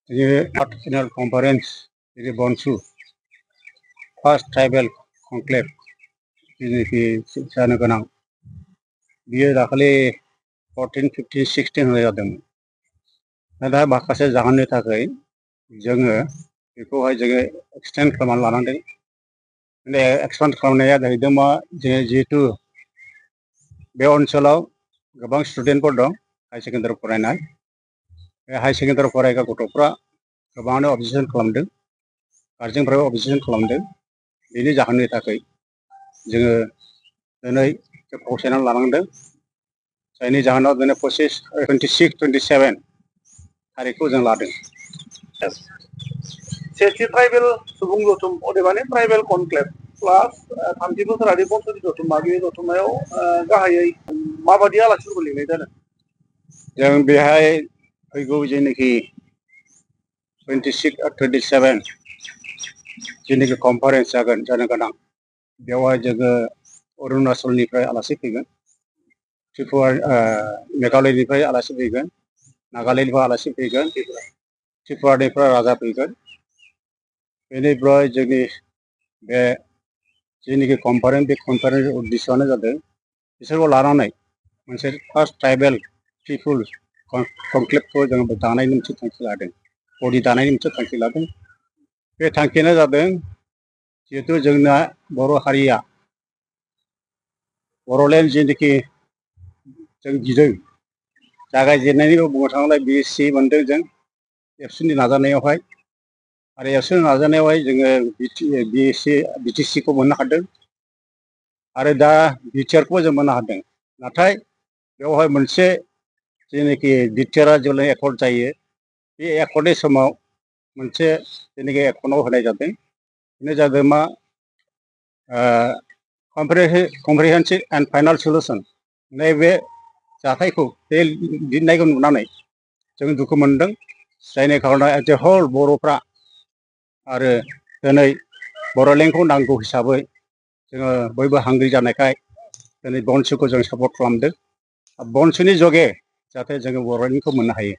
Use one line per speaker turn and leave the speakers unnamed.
Annual Conference in Bonsu, first tribal conclave in Sanaganang. Biyo dakali 14, 15, 16 होया दं. दा माखासे जाहोननि थाखाय जोङो बेखौहाय जोङो एक्सटेन्ड खालामनानै लानांदों. बे एक्सपेन्ड खालामनाया जाहैदों मा जोङो जिहेतु बे ओनसोलाव गोबां स्टुडेन्टफोर दं हाई सेकेन्डारि फरायनाय. बे हाई सेकेन्डारि फरायग्रा गथ'फ्रा गोबाङानो अबजेक्सन खालामदों. गार्जेनफ्राबो अबजेक्सन खालामदों. बेनि जाहोननि थाखाय जोङो दिनै फावसायनानै लानांदों. जायनि जाहोनाव दिनै 26, 27 तारिखखौ जों लादों.
सेथि ट्राइबेल सुबुं जथुम अदेबानि ट्राइबेल कनक्लेभ प्लास 30 बोसोरारि बंस'नि जथुम्मा बे जथुम्मायाव गाहायै माबायदि आलासिफोरखौ लिंनाय जादों?
जों बेहाय फैगौ जेनोखि 26 आरो 27 जेनोखि कनफारेन्स जानो गोनां बेवहाय जोङो अरुणाचलनिफ्राय आलासि फैगोन, मेघालयनिफ्राय आलासि फैगोन, नागालेण्डनिफ्राय आलासि फैगोन, त्रिपुरानिफ्राय राजा फैगोन. बेनिफ्राय जोंनि बे जेनोखि कनफारेन्स बे कनफारेन्सनि उद्देश्यआनो जादों बिसोरखौ लानानै मोनसे फार्स्ट ट्राइबेल पिपुल कनक्लेभखौ जों दानायनि मोनसे थांखि लादों. बडि दानायनि मोनसे थांखि लादों. बे थांखियानो जादों जिहेतु जोंना बर' हारिया बर'लेण्ड जेनोखि जों गिदों जागायजेननायनिखौ बुंनो थाङोब्ला BSc मोनदों जों एबसुनि नाजानायावहाय. आरो एबसुनि नाजानायावहाय जोङो BTCखौ मोननो हादों. आरो दा बिटिआरखौबो जों मोननो हादों. नाथाय बेवहाय मोनसे जेनोखि बिटिआरआ जेब्ला एकर्ड जायो बे एकर्डनि समाव मोनसे जेनोखि एकर्डआव होनाय जादों. बेनो जादों मा कमप्रिहेन्सिभ एन्ड फाइनाल सलुसन. नैबे जाथायखौ बे लिरनायखौ नुनानै जों दुखु मोनदों. जायनि खारनाव एज ए हल बर'फ्रा आरो दिनै बर'लेण्डखौ नांगौ हिसाबै जोङो बयबो हांग्रि जानायखाय दिनै बनसुखौ जों सापर्ट खालामदों. बनसुनि जगे जाहाथे जोङो बर'लेण्डखौ मोननो हायो.